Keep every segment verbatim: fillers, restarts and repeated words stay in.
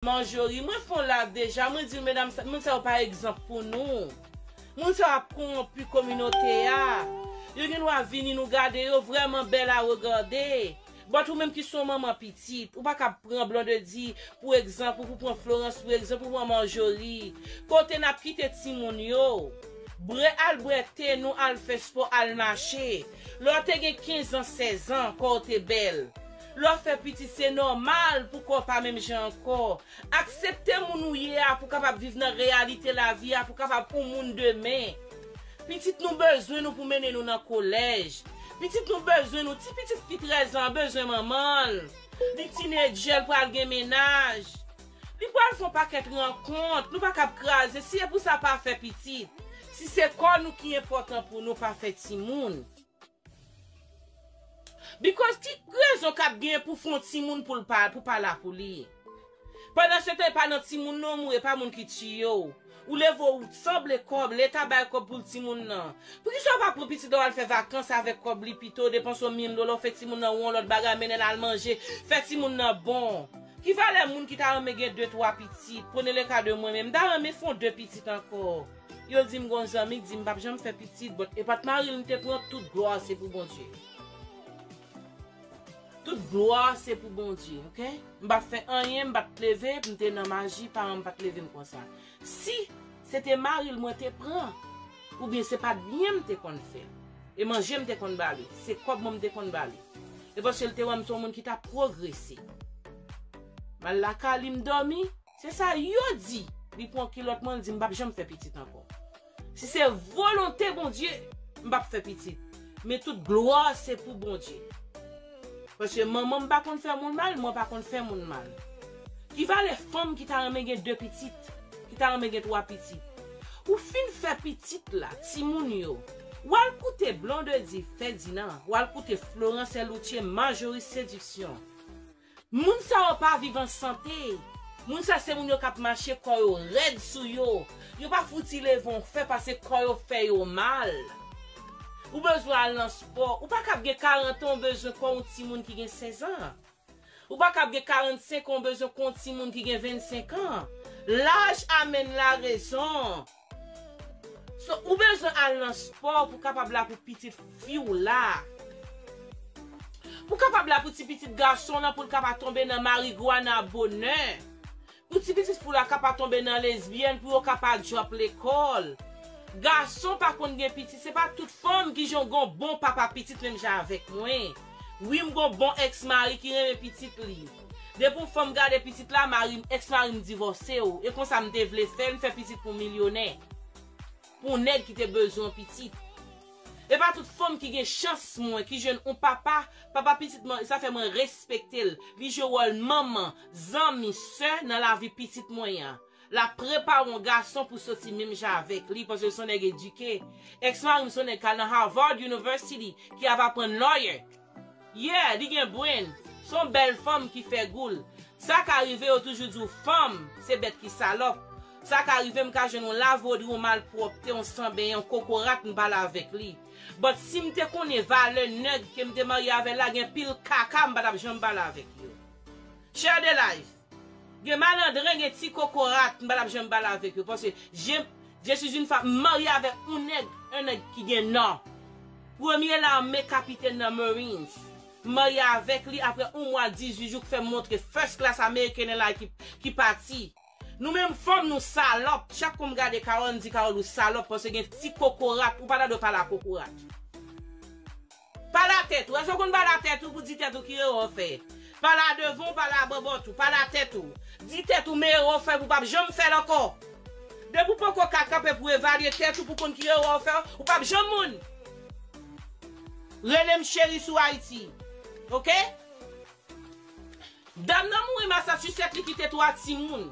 Manjori, mwen fè yon live deja, mwen di l, medam, sa- moun sa yo pa egzanp pou nou. Moun sa yo ap kowonpi kominote a. Yo gen dwa vini nou gade yo vrèman bèl a regade. But ou menm ki se yon manman pitit, ou pa ka pran Blondedy pou egzanp, ou pou pran Florence pou egzanp, ou pran Manjori. Kote n ap kite timoun yo? Bre al bwè te, nou al fè spò, al mache. Lè w te gen kenz an, sèz an, kò w te bèl. Lè w fè pitit, se nòmal pou kò w pa menm jan ankò. Aksepte moun ou ye a pou kapab viv nan reyalite lavi a, pou kapab yon moun demen. Pitit nou bezwen nou pou mennen nou nan kolèj. Pitit nou bezwen nou. Ti pitit fi trèz an bezwen manman l. Li tinedjè, l pral gen mennaj. Li pral fè yon pakèt rankont. Nou pa kab kraze. Si e pou sa, pa fè pitit. Si se kò nou ki enpòtan pou nou, pa fè timoun. Because ki rezon k ap gen pou fè yon timoun pou l pa, pou pa la pou li? Pandan se tan, e pa nan timoun nan w mouri, e pa moun ki tiye w. Ou leve w sanble kòb, Leta bay kòb pou timoun nan. Poukisa w pa pran pitit la w al fè vakans avèk kòb li pito, depanse yon mil dola, w fè timoun nan yon lòt bagay, mennen l al manje, fè timoun nan bon? Ki valè moun ki ta renmen gen de, twa pitit? Prenez le ka de mwen menm, m ta renmen fè yon de pitit ankò. Yo di m gon zanmi k di m p ap janm fè pitit, but e pa t mari l m te pran, tout glwa se pou Bondye. Tout glwa se pou Bondye, oke? M pa t fè anyen, m pa t leve, m te nan maji, paran m pa t leve m konsa. Si se te mari l mwen te pran, oubyen se pa t byen m te konn fè, e manje m te konn ba li, se kòb mwen m te konn ba li. E paske l te wè m se yon moun ki t ap pwogrese. M al lakay li, m dòmi, se sa yo di. Li pran kilòt mwen, li di m p ap janm fè pitit ankò. Si se volonte Bondye, m p ap fè pitit. Men tout glwa se pou Bondye. Paske manman m pa konn fè moun mal, mwen pa konn fè moun mal. Ki valè fanm ki ta renmen gen de pitit, ki ta renmen gen twa pitit? Ou fin fè pitit la, timoun yo. W al koute Blondedy, Ferdinand, w al koute Florence, Luce, Marjorie, Séduction. Moun sa yo pa viv an sante. Moun sa se moun yo k ap mache kò yo rèd sou yo. Yo pa fouti leve yon fè paske kò yo fè yo mal. Ou bezwen al nan spò. Ou pa kab gen karant an, ou bezwen kò yon timoun ki gen sèz an. Ou pa kab gen karannsenk an, ou bezwen kò yon timoun ki gen vennsenk an. Laj amèn larezon. So, ou bezwen al nan spò pou kapab la pou pitit fi w la. Pou kapab la pou ti pitit gason w lan, pou l ka pa tonbe nan marigwana bonè. Pou ti pitit fi w la ka pa tonbe nan lesbyèn, pou yo ka pa drop lekòl. Gason pa konn gen pitit, se pa tout fanm ki jan gon bon papa pitit menm jan avèk mwen. Wi, m gon bon èks mari ki renmen pitit li. Depi yon fanm gade pitit la, mari m, èks mari m divòse w. E konsa m te vle fè l, m fè pitit pou milyonè. Pou nèg ki te bezwen pitit. E pa tout fanm ki gen chans mwen, ki jwenn yon papa, papa pitit mwen, sa fè mwen respekte l. Li jwe wòl manman, zanmi, sè nan lavi pitit mwen an. L ap prepare yon gason pou soti menm jan avèk li, paske l se yon nèg edike. Èks mari m se yon nèg k al nan Harvard University, ki ap aprann lawyer. Yeah, li gen brain. Se yon bèl fanm ki fè gou l. Sa ka rive, yo toujou di w fanm se bèt ki salòp. Sa ka rive m ka jwenn yon lavodri, yon malpwòpte, yon sanbenyen, yon kokorat, m pale avèk li. But si m te konnen valè nèg ke m te marye avè l la, gen pil kaka, m pa t ap janm pale avèk yo. Share the life. Gen malandren, gen ti kokorat, m pa t ap janm pale avèk yo. Paske je, je suis une femme, m marye avèk yon nèg, yon nèg ki gen nò. Premye lame kapitèn nan Marines. M marye avèk li apre yon mwa, dizuit jou, k fè m montre first class American Airlines ki, ki pati. Nou menm fanm, nou salòp. Chak kou m gade Carole, m di Carole ou salòp, paske gen ti kokorat, ou pa ta dwe pale a kokorat. Pale a tèt ou. Èske w konn pale a tèt ou pou di tèt ou ki erè w fè? Pale a devan w, pale a bòbòt ou, pale a tèt ou. Di tèt ou men erè w fè pou w p ap janm fè l ankò. Depi w poko ka kanpe pou evalye tèt ou, pou konn ki erè w fè, ou p ap janm moun. Rele m cheri sou Ayiti. Oke? Dam nan mouri Massachusetts, li kite twa timoun.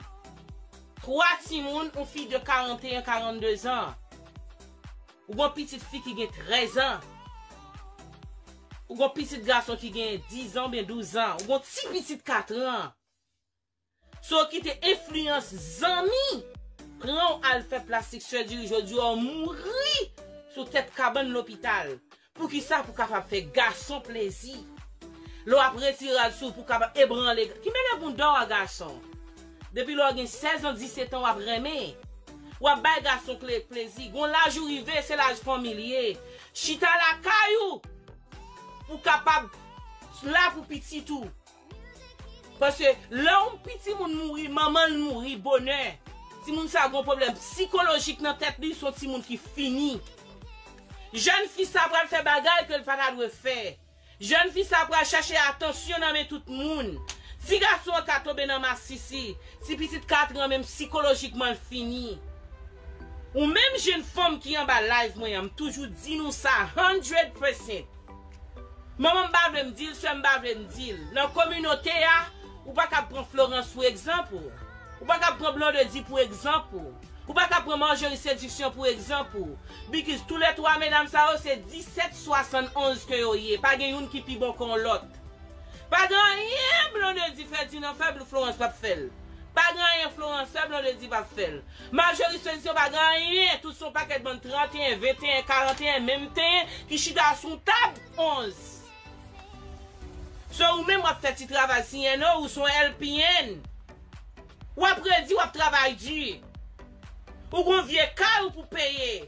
Twa timoun, yon fi de karannteyen, karannde zan. Ou gon pitit fi ki gen trèz an. Ou gon pitit gason ki gen diz an oubyen douz an. Ou gon ti pitit kat an. So, kite enfliyans zanmi pran w al fè plastik surgery, jodi a w mouri sou tèt kabann lopital. Poukisa? Pou kapab fè gason plezi. Lè w ap retire rad sou, pou kapab ebranle. Ki mele bounda w a gason? Depi lè w gen sèz an, disèt an, w ap renmen. W ap bay gason kle plezi. Gon laj ou rive, se laj fanmi l ye. Chita lakay ou pou kapab la pou pitit ou. Paske lè yon pitit moun mouri, manman l mouri bonè. Timoun sa gon pwoblèm sikolojik nan tèt li, se yon timoun ki fini. Jèn fi sa pral fè bagay ke l pa ta dwe fè. Jèn fi sa pral chache atansyon nan men tout moun. Ti gason an ka tonbe nan masisi. Ti pitit ka atranmen m sikolojikman l fini. Ou menm jèn fanm ki anba live mwen an, m toujou di nou sa hundred percent. Manman m pa vle m di l, sè m pa vle m di l. Nan kominote a, ou pa ka pran Florence pou egzanp ou. Ou pa ka pran Blondedy pou egzanp ou. Ou pa ka pran Marjorie Séduction pou egzanp ou. Because toulètwa medam sa yo se disèt swasannonz ke yo ye. Pa gen youn ki pi bon ke yon lòt. Pa gen anyen Blondedy fè di nan fè Florence p ap fè l. Pa gen anyen Florence fè Blondedy p ap fè l. Marjorie Séduction pa gen anyen. Tout se yon pakèt bann tranteyen, venteyen, karanteyen, menm tenyen ki chita sou yon tab onz. So ou menm w ap fè ti travay C N O, ou se yon L P N. W ap redi, w ap travay di. Ou gon vye kay ou pou peye.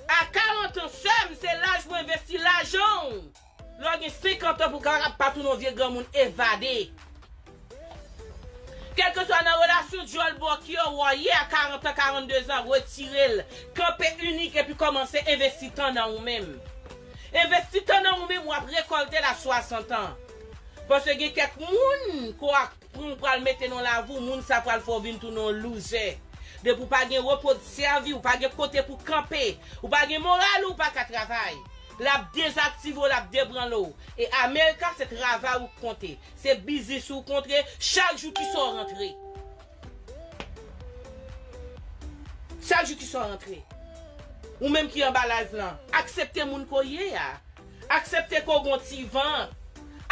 A karant an, sè m, se laj pou envesti lajan w. Lè w gen senkant an pou w kapab pa tounen yon vye granmoun evade. Kèlkeswa nan relasyon djòl bòkyè w ye a karant an, karannde zan, retire l. Kanpe inik epi kòmanse envesti tan nan ou menm. Envesti tan nan ou menm, w ap rekòlte l a swasant an. Paske gen kèk moun, ke w ap pran, w pral mete nan lavi w, moun sa pral fè w vin tounen yon loser. Depi w pa gen repo w sèvi, w pa gen kote pou w kanpe, w pa gen moral, ou pa ka travay. L ap dezaktive w, l ap debranle w. E America, se travay ou konte. Se biznis ou kontre, chak jou ki sò rantre. Chak jou ki sò rantre. Ou menm ki anba live lan, aksepte moun ke w ye a. Aksepte ke w gon ti vant.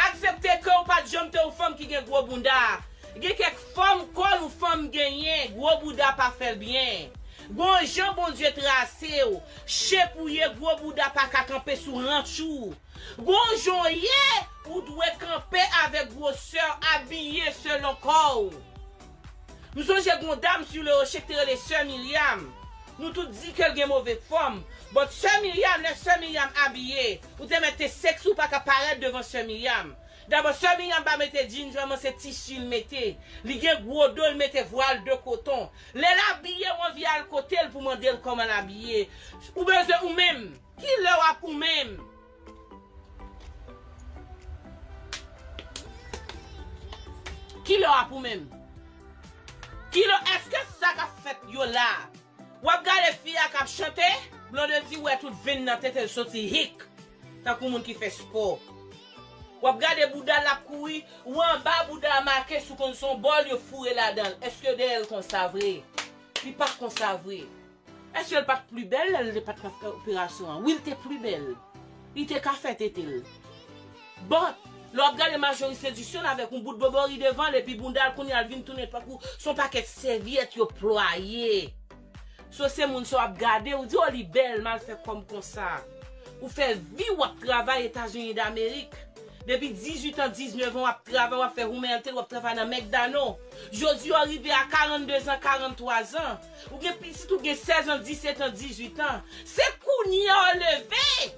Aksepte ke w pa t janm te yon fanm ki gen gwo bounda. Gen kèk fòm kòl yon fanm genyen, gwo bouda pa fè l byen. Gon jan Bondye trase w, shape ou ye, gwo bouda pa ka kanpe sou hanch ou. Gon jan w ye, ou dwe kanpe avèk gwosè w, abiye selon kò w. M sonje gon dam sou le roche ki te rele Sè Miryam. Nou tout di ke l gen move fòm. But Sè Miryam, lè Sè Miryam abiye, ou te mèt te seksi, ou pa ka parèt devan Sè Miryam. Dabò, Sè Miryam pa mete jeans, vrèman se tisi l mete. Li gen gwo do, l mete vwal de koton. Lè l abiye, w anvi al kote l pou mande l kòman l abiye. Ou bezwen ou menm. Kilè w ap ou menm? Kilè w ap ou menm? Kilè, èske sa k ap fèt yo la? W ap gade fi a k ap chante, Blondedy wè tout venn nan tete l soti hik, tankou moun ki fè spò. W ap gade bouda l ap kouri, ou anba bouda a make sou konn se yon bòl yo foure ladan l. Èske dèyè l konsa vre? Li pa t konsa vre. Èske l pa t pli bèl lè l pa t ka fè operasyon an? Wi, l te pli bèl. Li te ka fè tete l. But, lè w ap gade Marjorie Séduction avèk yon bout bobori devan l, epi bounda l kounye a l vin tounen tankou se yon pakèt sèvyèt yo plwaye. So, se moun sa w ap gade, ou di, "Oh, li bèl, m al fè kò m konsa." Ou fè vi w ap travay Etazini Damerik. Depi dizuit an, diznèf an, w ap travay, w ap fè humanitè, w ap travay nan McDonald. Jodi a w rive a karannde zan, karanntwa zan. Ou gen pitit, ou gen sèz an, disèt an, dizuit an. Se kounye a w leve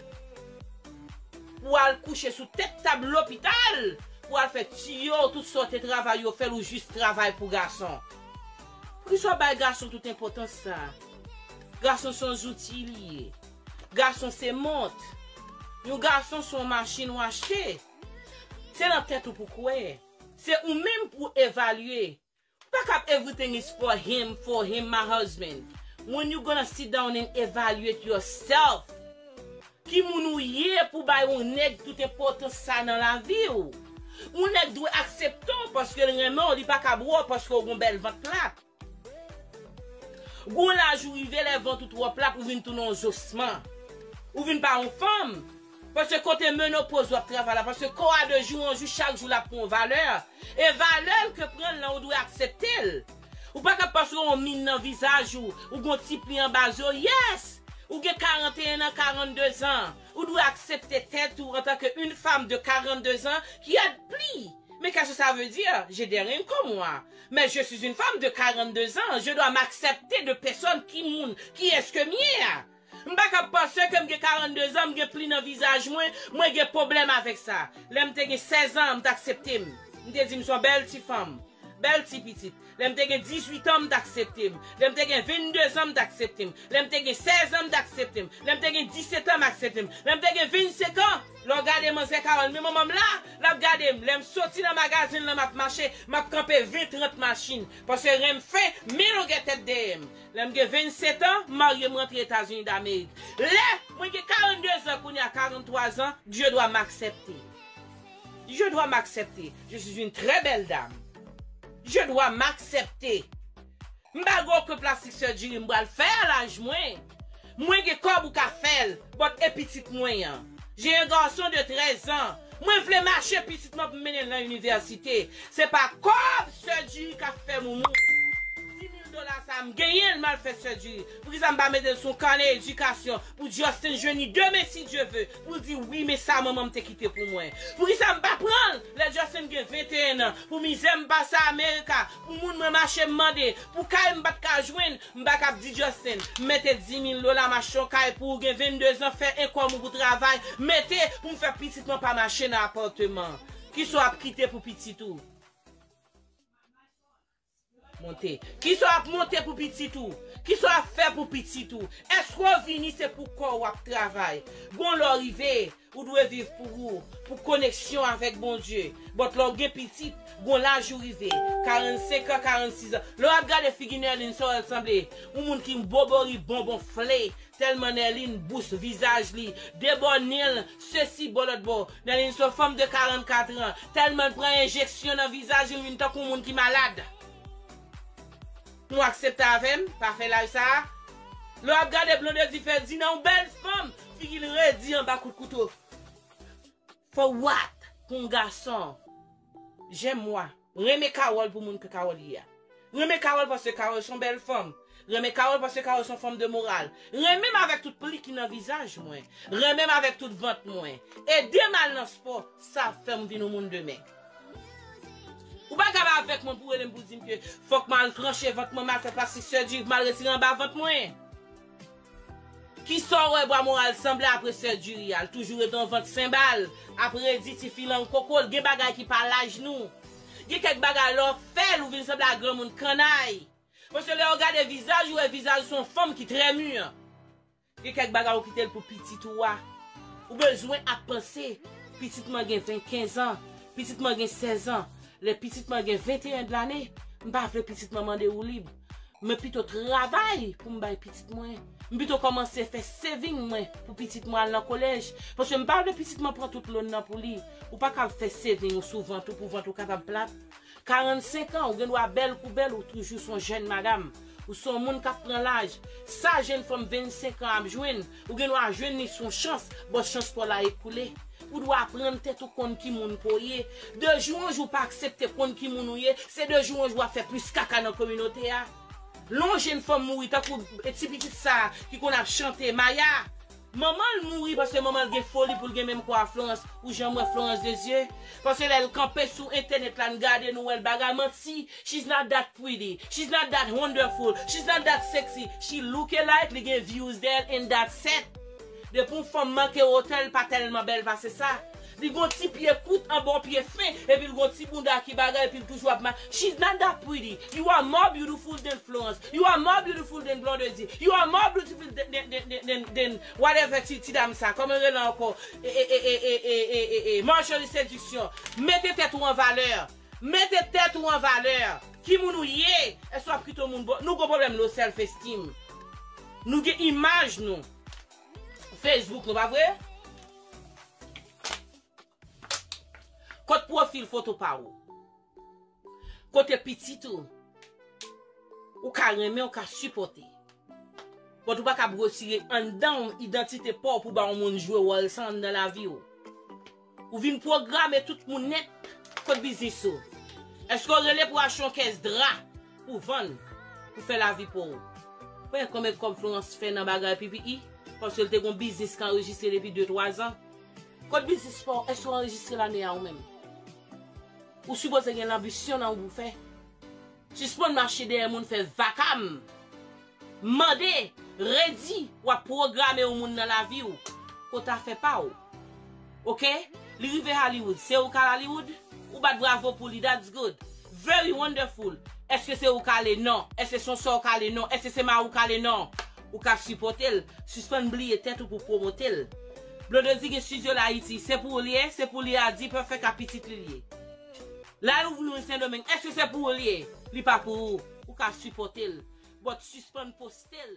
pou w al kouche sou tèt tab lopital, pou w al fè tiyo, tout sa w te travay yo fè l, ou jis travay pou gason. Poukisa w bay gason tout enpòtans sa? Gason se yon zouti li ye. Gason se mont. Yon gason se yon machin w achte. Se nan tèt ou pou kwè. Se ou menm pou evalye. Ou pa kab everything is for him, for him, my husband. When you gonna sit down and evaluate yourself? Ki moun ou ye pou bay yon nèg tout enpòtans sa nan lavi w? Yon nèg dwe aksepte w paske l renmen w, li pa kab wè w paske w gon bèl vant plat. Gon laj ou rive, lè vant ou twò plat, ou vin tounen yon zosman. Ou vin pa yon fanm. Paske kote menopoz w ap travay la, paske kò a de jou an jou, chak jou l ap pran yon valè. E valè l ke pran l lan, ou dwe aksepte l. Ou pa ka paske yon min nan vizaj ou, ou gon ti pli anba zye w, yes! Ou gen karanteyen an, karannde zan. Ou dwe aksepte tèt ou antanke yon fanm de karannde zan ki a pli. Mais qu'est-ce que ça veut dire? J'ai des reins comme moi. Mais je suis une femme de quarante-deux ans. Je dois m'accepter de personne ki moun, ki èske m ye a. M pa ka panse ke m gen karannde zan, m gen pli nan vizaj mwen, mwen gen pwoblèm avèk sa. Lè m te gen sèz an, m t aksepte m. M te di m se yon bèl ti fanm, bèl ti pitit. Lè m te gen dizuit an, m t aksepte m. Lè m te gen vennde zan, m t aksepte m. Lè m te gen sèz an, m t aksepte m. Lè m te gen disèt an, m aksepte m. Lè m te gen vennsenk an, lè w gade manzè Kawòl, men manman m la, l ap gade m. Lè m soti nan magazen lan, m ap mache, m ap kanpe ven, trant machin. Paske ren m fen, men longè tèt dèyè m. Lè m gen vennsenk an, m marye, m rantre Etazini Damerik. Lè mwen gen karannde zan, kounye a karanntwa zan, Dieu doit m'accepter. Je dois m'accepter. Je suis une très belle dame. Je dois m'accepter. M pa gen okenn plastik surgery m pral fè a laj mwen. Mwen gen kòb ou ka fè l, but e pitit mwen an. J'ai un garçon de treize ans. Mwen vle mache pitit mwen pou m mennen l nan inivèsite. Se pa kòb surgery k ap fè moumoun. Dis mil dola sa m genyen l m al fè surgery. Poukisa m pa mete l sou yon kanè edikasyon pou Justin jwenn li demen si Dye ve, pou l di wi men sa manman m te kite pou mwen? Poukisa m pa pran l lè Justin gen venteyen an, pou mizè m pase Amerika, pou moun mwen mache m mande, pou kay m pa t ka jwenn, m pa ka ap di Justin, mete dis mil dola m achte yon kay pou ou gen vennde zan, fè enkòm ou pou travay, mete pou m fè pitit mwen pa mache nan apatman. Kisa w ap kite pou pitit ou? Monte. Kisa w ap monte pou pitit ou? Kisa w ap fè pou pitit ou? Èske w vini se pou kò w ap travay? Gon lè w rive, ou dwe viv pou ou, pou koneksyon avèk Bondye. But lè w gen pitit, gon laj ou rive, karannsenk an, karannsis an. Lè w ap gade figi Nerline, sa w wè l sanble yon moun ki bobori bonbon fle. Tèlman Nerline bous vizaj li, de bò nen l, sesi bò lòt bò. Nerline se yon fanm de karannkat an. Tèlman l pran enjeksyon nan vizaj li, l vin tankou yon moun ki malad. Nou aksepte avè m, pa fè laj sa a. Lè w ap gade Blondedy Ferdinand, yon bèl fanm, figi l redi anba kout kouto. For what? Pou yon gason. J'aime moi. Renmen Carole pou moun ke Carole ye a. Renmen Carole paske Carole se yon bèl fanm. Renmen Carole paske Carole se yon fanm de moral. Renmen m avèk tout pli ki nan vizaj mwen. Renmen m avèk tout vant mwen. Ede m al nan spò, sa ap fè m vin yon moun demen. Ou pa kab avèk mwen pou rele m pou di m ke fòk m al tranche vant mwen, m al fè plastik surgery, m al retire anba vant mwen. Kisa w wè bwa moral sanble apre surgery a? L toujou ret yon vant senbal, ap redi, ti filang koko l. Gen bagay ki pa laj nou. Gen kèk bagay lè w fè l, ou vin sanble ak granmoun kannay. Paske lè w gade vizaj ou, wè vizaj ou se yon fanm ki trè mi. Gen kèk bagay ou kite l pou pitit ou a. Ou bezwen ap panse, pitit mwen gen ven, kenz an, pitit mwen gen sèz an. Lè pitit mwen gen venteyen lane, m pa vle pitit mwen mande woulib. Mwen pito travay pou m bay pitit mwen. M pito kòmanse fè saving mwen pou pitit mwen al nan kolèj. Paske m pa vle pitit mwen pran tout loan nan pou li. Ou pa kab fè saving ou sou vant ou pou vant ou kapab plat. Karannsenk an, ou gen dwa bèl kou bèl, ou toujou se yon jèn madanm. Ou se yon moun k ap pran laj. Sa jèn fanm vennsenk an ap jwenn, ou gen dwa jwenn li sou yon chans, but chans pa w la ekoule. Ou dwe aprann tèt ou konn ki moun ke w ye. De jou an jou w pa aksepte konn ki moun ou ye, se de jou an jou w ap fè plis kaka nan kominote a. Lè yon jèn fanm mouri tankou ti pitit sa a ki konn ap chante Maya. Manman l mouri paske manman l gen foli pou l gen menm kò a Florence. Ou janm wè Florence de zye? Paske lè l kanpe sou entènèt la, n gade, nou wè l bagay manti. She's not that pretty. She's not that wonderful. She's not that sexy. She look alike, li gen views dèyè l, and that's it. Depi yon fanm manke wotè, l pa tèlman bèl pase sa. Li gon ti pye kout anba yon pye fen, epi l gon ti bounda ki bagay, epi l toujou ap ma-, she's not that pretty. You are more beautiful than Florence. You are more beautiful than Blondedy. You are more beautiful than, than, than, than, than, than whatever ti, ti dam sa. Kòman l rele ankò? E, e, e, Marjorie Séduction. Mete tèt ou an valè. Mete tèt ou an valè. Ki moun ou ye? Èske w ap kite yon moun bon? Nou gon pwoblèm low self esteem. Nou gen imaj nou. Facebook nou, pa vre? Kot pwofil foto pa ou? Kote pitit ou? Ou ka renmen, ou ka sipòte. But ou pa kab retire anndan w idantite pa w pou ba yon moun jwe wòl sa anndan lavi w. Ou vin pwograme tout moun nèt. Kot biznis ou? Èske w rele pou achte yon kès dra pou vann, pou fè lavi pa w? Ou konnen konbyen kòb Florence fè nan bagay P P E? Paske l te gon biznis ki anrejistre depi de twa zan. Kot biznis pa w? Èske w anrejistre lane a ou menm? Ou sipoze gen lanbisyon nan ou pou fè. Sispann mache dèyè moun fè vakam. Mande, redi, w ap pwograme yon moun nan lavi w. Kote afè pa w. Oke? Li rive Hollywood. Se ou k al Hollywood? Ou bat bravo pou li. That's good. Very wonderful. Èske se ou k ale? Non. Èske se yon sè w k ale? Non. Èske se mari w k ale? Non. Ou ka sipòte l. Sispann bliye tèt ou pou pwomote l. Blondedy gen studio l Ayiti. Se pou ou li ye? Se pou li a di Perfect a pitit li li ye. La l ouvri yon Sendomeng. Èske se pou ou li ye? Li pa pou ou. Ou ka sipòte l. But sispann poste l.